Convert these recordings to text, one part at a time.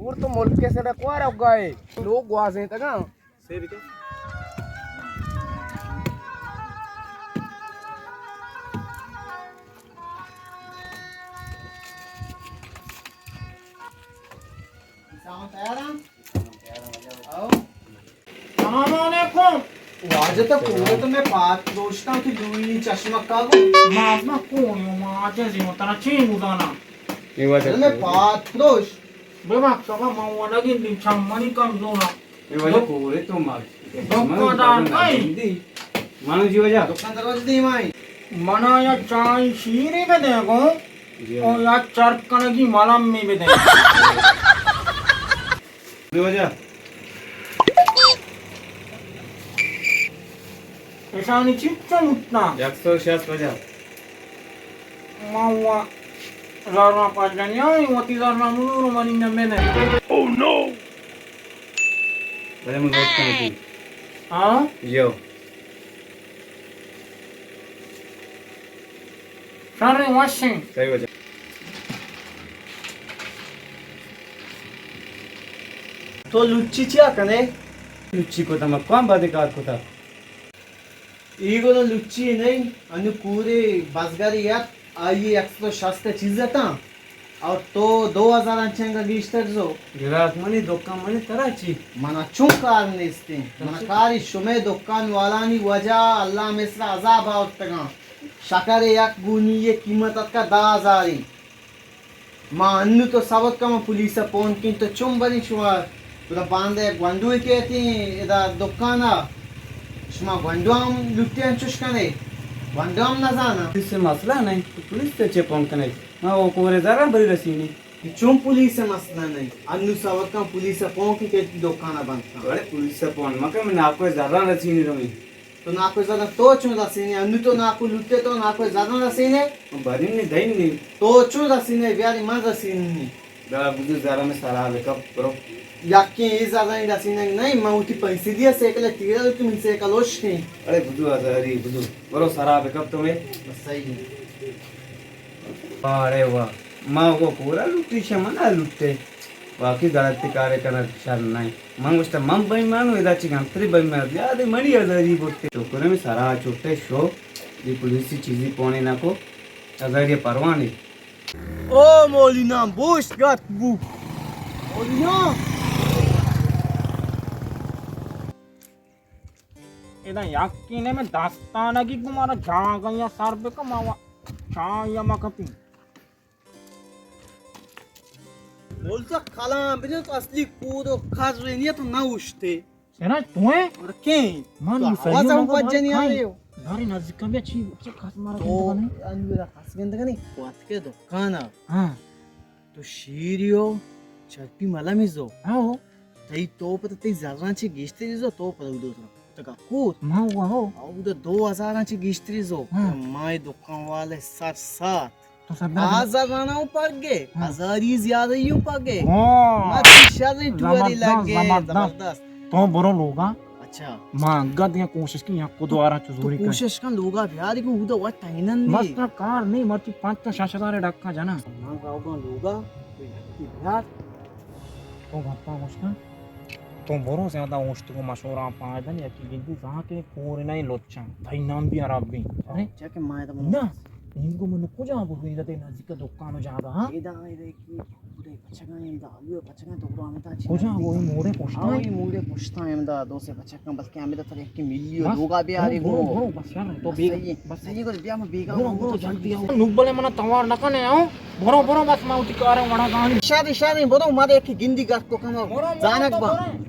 اور تو ملک کے سرا کوار گئے، لوگ گوازیں تگا۔ سیری تو۔ سامان تیار ہیں؟ آؤ۔ سلام علیکم۔ واجہ تو کور تو میں پات دوشتاں کہ دوئی چشمہ کا گو۔ ما ما کون یو ما جزی متنا چین گزانا۔ یہ واجہ تو میں پات دوش۔ بے وقت بابا ما ونگین دی چم منی کم دونا۔ اے واجہ کورے تو ما۔ دکاندار نہیں۔ مانو جی واجہ۔ دکان دروازہ دی مائی۔ منا یا چائے شیرے بدے گو۔ جی او واجہ۔ یا چرپ کنگی ملم می بدے۔ جی واجہ۔ اشانی چیچا مٹنا۔ یک سو شست واجہ۔ ما ہوا زرنا پاس جنیا، وتی زرنا منو منی نمینہ۔ Oh no! بلے من گوشت کناں تئی۔ ہاں؟ یو۔ شر وشیں۔ صحیح وجہ۔ تو لچی چیا کنے؟ لچی کتا، ما کام بادے کار کتا۔ ای گڑا لچی نہیں، انو کورے بزگرے ات، آئی یک سد و شست چیز اتاں۔ اور تو دو ہزار انچنگا گیشتر زو۔ گراک منی، دکان منی، ترا چی؟ منا چون کار نیستیں۔ منا کاری شمے دکان والانی وجہ اللہ مصر عذاب آورتگاں۔ شکر یک گونی یہ قیمت اتکا دہ ہزاری۔ ما انو تو سبق کم پولیس پون کن تو چون بنی شما؟ گڑا باندا یک گونڈوے کیتیں ادا دکانا۔ شما گونڈو ہم لٹے انچوش کنے؟ گونڈو ہم نزانا۔ پولیس مسئلہ نہیں، تو پولیس تے چے پون کنے؟ ما وہ کورے زراں بری رسینی۔ کہ چون پولیس ءِ مسئلہ نہ انت؟ انو سوت کن پولیس ءَ پون کن کہ دکان ءَ بند کن۔ اڑے پولیس ءَ پون مکن، من ناکو ءِ زراں رسینی رویں۔ تو ناکو ءِ زراں تو چون رسینے؟ انو تو ناکو لوٹے تو ناکو ءِ زراں رسینے؟ من برین نی دین نی۔ تو چون رسینے؟ بیاری من رسینی۔ دلا بزو زراں میں سرا بکپ برو۔ یکیں اے زراں رسینگ نہیں، من وتی پیسے دیا سائیکل ءَ تیرا تو من سائیکل ہوش کن۔ اڑے بزو ہزاری بزو۔ برو سرا بکپ تو میں۔ بس صحیح ہے۔ ارے واہ، ما وہ کورا لوٹی شما نہ لوٹے۔ واقعی غلط کارے کنگ شر نہیں۔ من گوشتا من بے ایمان ہوں، ادا چی گنتری بے ایمان۔ یاد منی ہزاری بوتے۔ شکر ہے میں سرا چوٹے شو، دی پولیسی چیزی پونے نہ کو۔ ہزاری پروانے۔ او مولینا بوشت گت بو۔ مولینا۔ ادا یقین ہے میں دستانگی کو مارا جاگا یا سر بکا ماوا چاہ یا مکپی۔ مولزا کلام بجن تو اصلی کود و کر رہی تو نہ اوشتے۔ سراج تو ہے؟ اور کہیں؟ من تو مسلمان آواز ہم ہوں، پجنی آ رہے ہو۔ داری نزدیک بیا چی، چی خاص مارا تو گندگا نہیں؟ انورا خاص گندگا نہیں۔ وقت کے دکانا۔ ہاں۔ تو شیریو چرپی ملمی زو۔ ہاں۔ تئی تو پتہ تئی زراں چہ گیشتری زو تو پتہ اودو ترا تکا کوت۔ ما ہوا ہو۔ اودو دو ہزاراں چہ گیشتری زو۔ ہاں۔ مائے دکان والے سر سات۔ تو سر آ زرانا ہوں پگے، ہاں۔ ہزاری زیادہ ہی ہوں پگے۔ ہاں۔ ما تئی شر ٹوری زبردست، لگے، زبردست۔ زبردست۔ تو برو لوگا۔ اچھا۔ ما انگت دیاں کوشش کن، یک و دوارا چو زوری کن۔ کوشش کن لوگا بیاری کو، اودا وقت تینن دی۔ بس ترا کار نہیں، مرچی پانچ تا شش ہزار ڈکا جنا۔ من راوگاں لوگا، تو یکی بیار۔ تو گپا گوش کن۔ تو برو زیادہ اوشت کو مشورہ پائدن، یکی گندی زاں کے کور نہیں لچاں۔ تئی نام بھی عرب بھی۔ ارے؟ چا کہ ما ادا من نہ، اینگو من کجا بگوی، ادا تئی نزدیک دکان و جاگہ، ہاں؟ ادا، ادا کی پورے پچگاں ہم دا، آلو پچگاں تو گرام تا چی کجا نزدیک وہ ہم؟ موڑے پشتا آ، ہے؟ وہی موڑے پشتا ہم دا، دو سے پچگاں، بلکہ ہمیں دا ترے کی ملی و بس، لوگا بیاری برو، گو۔ برو، بس یار، تو بس بیگ، صحیح ہے۔ بس صحیح ہے، بس بیا میں بیگا برو، ہوں برو، تو جلدی جلدی آؤ۔ آؤ۔ نوبلے منا توار نہ کنے، آؤ۔ برو، برو، بس ما اتی کارے وڑا گانی۔ شادی، شادی، برو، ما دے کی گندی گھر کو کم برو، برو، زانک تو با۔ برو۔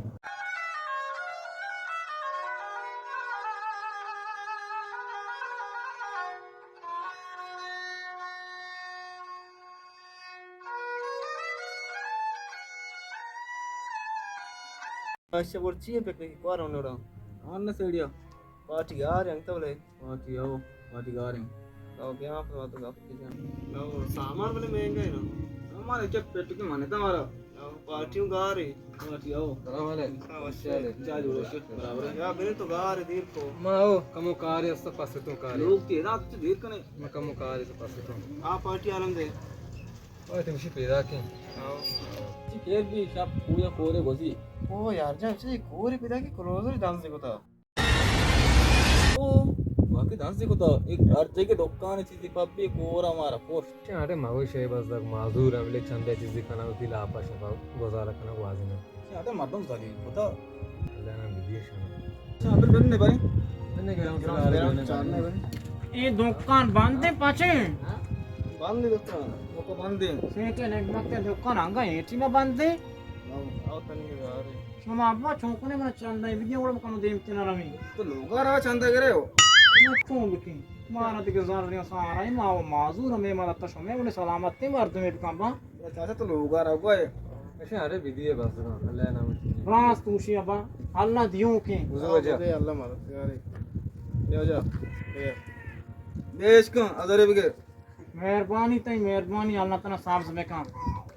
اچھا، بول چی ہے پکڑی کواروں لوڑا؟ آن نہ سیڑیا۔ پارٹی آ رہے ہیں تو لے۔ پارٹی آؤ، پارٹی گا رہے ہیں۔ تو بیا پر تو گپ کی جان۔ تو سامان بلے مہنگا ہے نا۔ سامان ہے کیا پیٹ کے مانے تھا ہمارا۔ پارٹیوں گار ہے۔ پارٹی آؤ۔ سلام علیکم۔ ہاں، وش ہے۔ چا جوڑو شے؟ برابر ہے۔ یا بنے تو گار ہے، دیر کو۔ ما او، کمو کار ہے، است پس تو کار ہے۔ لوگ تیرا تو دیر کنے۔ ما کمو کار ہے، است پس تو۔ آ پارٹی آرام دے۔ اوئے، تم شی پیدا کیں۔ آؤ۔ چی خیر بی، شپ کویا کورے گوزی۔ او یار جان، چی کورے پیدا کی کلوزر دنزی کتا۔ او، واقعی دنزی کتا۔ ایک ہر جگہ دکان چیزی پبی کورا مارا پوش۔ چی اڑے مگو شے بس دک معذور ہم لے چندے چیزی کنا وتی لاپا شپا گزارا کنا گوازی نہ۔ چی اڑے مردم ذلیل کتا۔ اللہ نام بیدی شان۔ چی اڑے بننے بھائی۔ بننے گرام سلام۔ اے دکان بند ہے پچے؟ بند ہے دکان۔ دکان بند ہے۔ سیٹے نگمت دکان انگا ایٹی ما بند ہے۔ ہاں، آؤ تنگے گارے۔ شما ابا چون کنے من چندہ بدی، اوڑا کم دیم تینا روی۔ تو لوگا را چندہ گرے ہو؟ ما چون بکیں؟ مارا دیگه زر سارا، ما و معذور ہمیں، مارا تا شمے، انہیں سلامت تے مردمے بکن با۔ چاچا تو لوگا را گوئے۔ اچھا، ارے بدی ہے بس، اللہ نام۔ راست توشی ابا، اللہ دیوں کے۔ بزو وجہ۔ اللہ مارا، یارے۔ یا جا۔ بیش کن، ازرے بگے۔ مہربانی تئی، مہربانی، اللہ تنا سبز بکن۔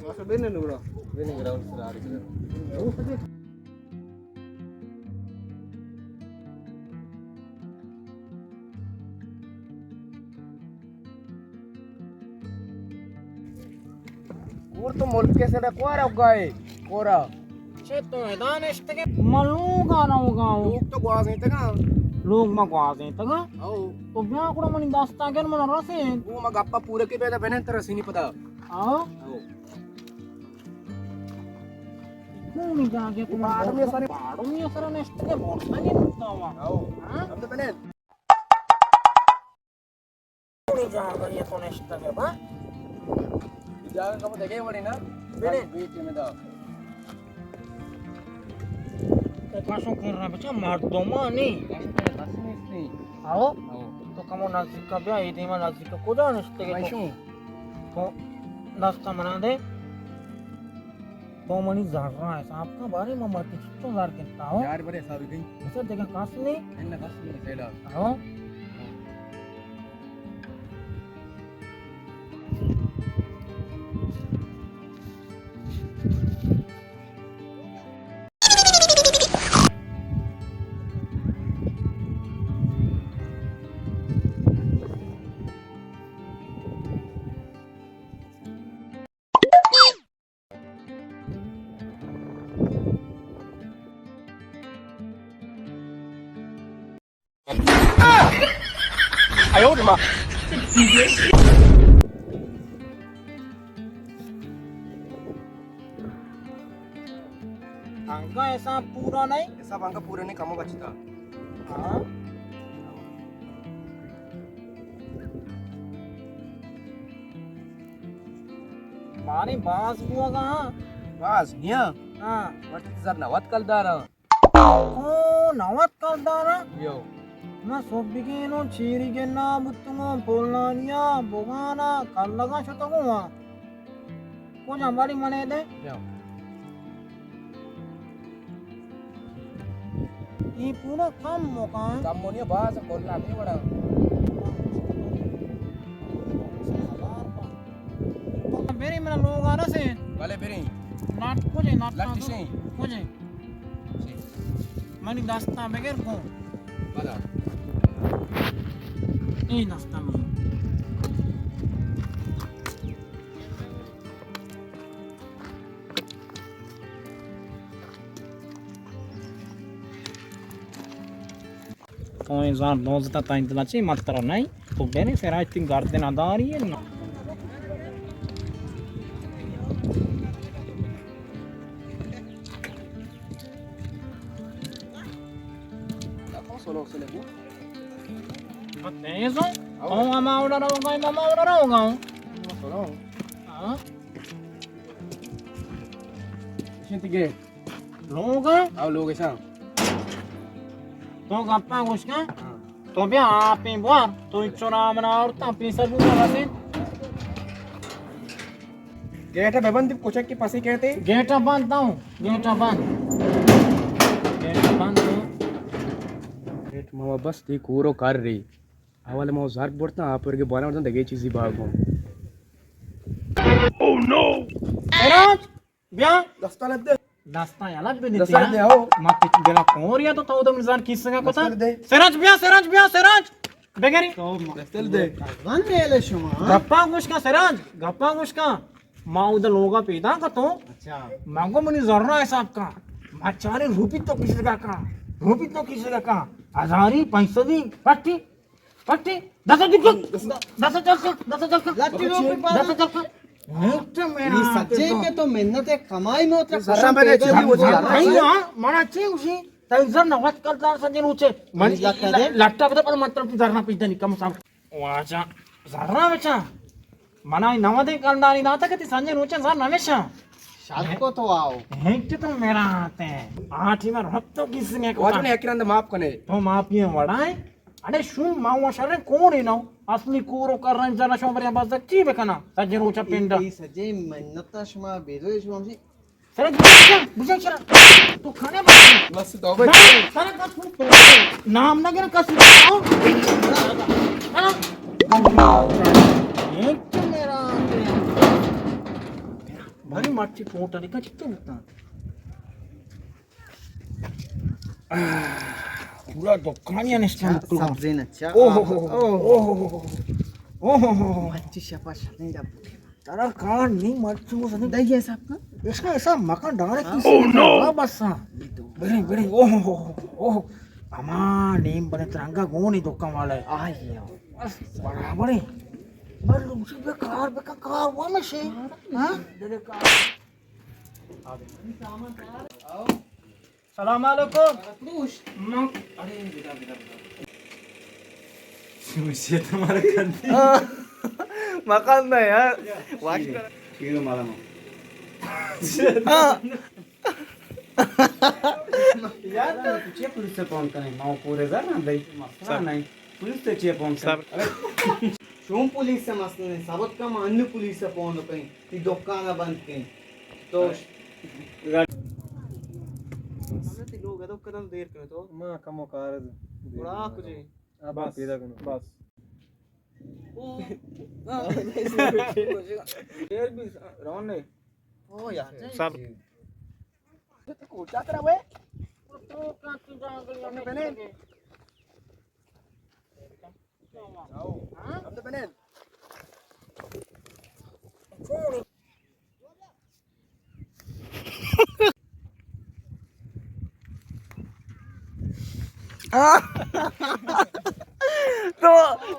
ماشا بنن گڑا۔ بنن گڑا، سر آڑی۔ کور تو ملک سے نہ کوارا گائے، کورا۔ چے تو ادا نشتگے؟ من لوگا روگا ہوں۔ لوگ تو گوازینتگا۔ لوگ ما گوازینتگا؟ او۔ تو بیا گڑا منی دستا گر من رسین۔ او ما گپا پورا کی پیدا بنن تر رسینی پدا۔ او۔ او۔ کونی جاگے کو باڑمی سر، باڑمی سر نشتگے بورسا نہیں بوتا ہوا۔ او۔ ہاں؟ ہم تو بنن۔ کونی جاگہ یہ تو نشتگے با؟ جاگہ کم دگے وڑی نا؟ بلے۔ بیچ میں دا۔ اے پاسوں کر رہا بچا، مردمانی۔ بس نہیں۔ آؤ؟ آؤ۔ تو کمو نزدیک بیا، یہ دیما نزدیک کجا نشتگے تو؟ تو دستا منا دے۔ تو منی زر را حساب کا بارے ما مرتی چچو زر گنتا ہو۔ یار بڑے حساب گئی۔ بس دیکھا کس نہیں۔ ان کس نہیں سیڈا۔ ہاں۔ انگا حساب پورا نہیں؟ حساب انگا پورا نہیں، کمو بچتا۔ ہاں۔ مارے باز بوگا ہاں۔ باز نیا؟ ہاں۔ وقت زر نوت کلدار ہاں۔ او، نوت کلدار ہاں؟ یو۔ من صبح بگینو چیری گنا بوتگوں، پولانیا، بگانا، کلگا شتگوں ہاں۔ کجا باری منے دے؟ یو۔ اے پورا کم مکان۔ کم مونی باز کلا نہیں وڑا۔ بری من لوگ آ رسے۔ بلے بری۔ ناٹ کجے، ناٹ لٹ سے۔ کجے۔ منی دستا بگر کو۔ بلا۔ اے دستا من۔ تو انسان دوزتا تائیں تلا چی متر نہیں، تو بنے سراج تین گردن اداری ہے نا۔ تیز ہو؟ او ہما اوڑا رہو گا، ماما اوڑا رہو گا۔ ہاں؟ شنتی گے۔ لوگ؟ او لوگ ایسا۔ تو گپا گوش کن۔ ہاں۔ تو بیا آپیں بوار، تو چنا منا آورتا، پیسہ دوں گا بسے۔ گیٹ ببند، کچک کے پسے کہتے؟ گیٹ بند تاؤں، گیٹ بند۔ گیٹ بند تو۔ گیٹ ماما بس تی کورو کر رہی۔ اول ما زرگ برتاں، آپ ورگے بالاں برتاں، دگے چیزی باگوں۔ سراج، بیا۔ دستا لد دے۔ دستا یلا بدے دستا تیا۔ دے، ہو۔ ما تے بلا کوریا تو تو دم زان کیسنگا کتا۔ دستا دے۔ سراج بیا، سراج بیا، سراج۔ بگری۔ دستا دے۔ زن نیلے شما۔ گپا گوش کا سراج، گپا گوش کا۔ ما اودا لوگا پیدا کتو۔ اچھا۔ ما گو منی زرنا حساب کا۔ ما چارے روپی تو کس لگا کا۔ روپی تو کس لگا کا۔ ہزاری، پنچ سدی، پٹی۔ پٹی۔ دس چل کر۔ دس چل کر۔ دس چل کر۔ لٹی روپی پانا۔ دس چل کر۔ ہوں تو میرا یہ سچے کہ تو محنت ہے، کمائی میں اتنا زرنا میرے چلی وہ زرنا۔ نہیں ہاں، منا چے اسی۔ تئی زر نوت کلدار سنجے روچے۔ من لٹا دے۔ لٹا بدا پر مطلب زرنا پیدا نہیں کم سام۔ واجہ زرنا بچا۔ منا نودیں کلداری داتا کہ تی سنجے روچے زر نمیشا۔ شر کو تو آؤ۔ ہنچ تو میرا آتے ہیں۔ آٹھی میں رب تو کس نے کو واجہ نے اکرند معاف کنے۔ تو معافی ہے وڑائیں۔ اڑے شوم ما و شر کون ہے نو؟ اصلی کورو کر رہے زنا شما بریا بس چی بکنا؟ سجے روچا پنڈا۔ ای سجے منتا شما بیدو شما ہمشی۔ سر بجا، بجا شر۔ تو کھانے بس۔ بس تو بھائی۔ سر کا تو نام نہ گرا کسی۔ ہاں؟ یہ تو میرا بھائی مچی ٹوٹا دیکھا چکتے ہوتا۔ پورا دکان یا نشتہ سبزی نچا۔ اوہ، اوہ، اوہ۔ مچی شپا شنی ڈب۔ ترا کار نہیں مرچو سنی۔ دہی حساب کا؟ اس کا حساب مکان ڈائریکٹ ہاں؟ Oh no! بس ہاں۔ بڑے، بڑے، اوہ، اوہ، اوہ۔ اما نیم بنے ترنگا گونی دکان والا ہے۔ آئی ہو۔ بس برابر ہے۔ بس لوچی بے کار بے کار ہوا میں سے۔ ہاں؟ دلے کار۔ سلام علیکم۔ من، ارے، بدا، بدا، بدا۔ شمشیر تمہارے کندی۔ ہاں۔ مکان نہ یار۔ واش کر۔ شیر مالا ما۔ ہاں۔ یار، تو چے پولیس سے فون کریں؟ ما پورے زر نہ دئی۔ مسئلہ نہیں۔ پولیس سے چے فون کریں؟ شوم پولیس سے مسئلہ نہیں۔ ثابت کا ما انو پولیس سے فون کریں۔ تی دکان بند کریں۔ تو ہمے تئی لوگ ءَ دکان دیر کنئے تو؟ ما کمو کار ءَ دیر گڑا کناں۔ کجے؟ آ، بس، پیدا کناں۔ بس۔ او، ہاں۔ دیر بھی روان نہیں۔ او یار، سب۔ تو کجا کرا ہوئے؟ تو کہاں تو جا گئی؟ ہم تو بنین۔ ہاں؟ ہم تو بنین۔ تو،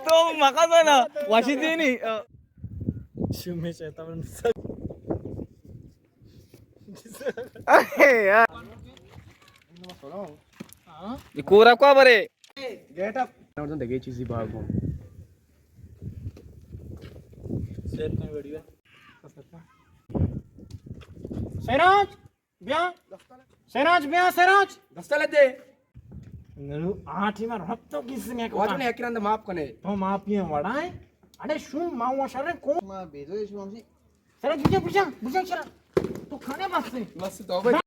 تو مکا زانا، واشی دینی۔ شمی شیطان۔ ارے یار۔ یہ کورا کو برے؟ Get up. اور تو دیکھے چیزی باغ کو۔ سیو کن ویڈیو۔ سیراج، بیا۔ سیراج، بیا، سیراج۔ دستا لدے۔ نو آٹھی میں رب تو کس نے کو واجہ نے اکرند معاف کنے۔ تو معافی ہے وڑائیں۔ اڑے شو ما و شر کو۔ ما بیدو شو ہمسی۔ سیراج، بجا، بجا، بجا شر۔ تو کھانے بس سے۔ بس تو بھائی۔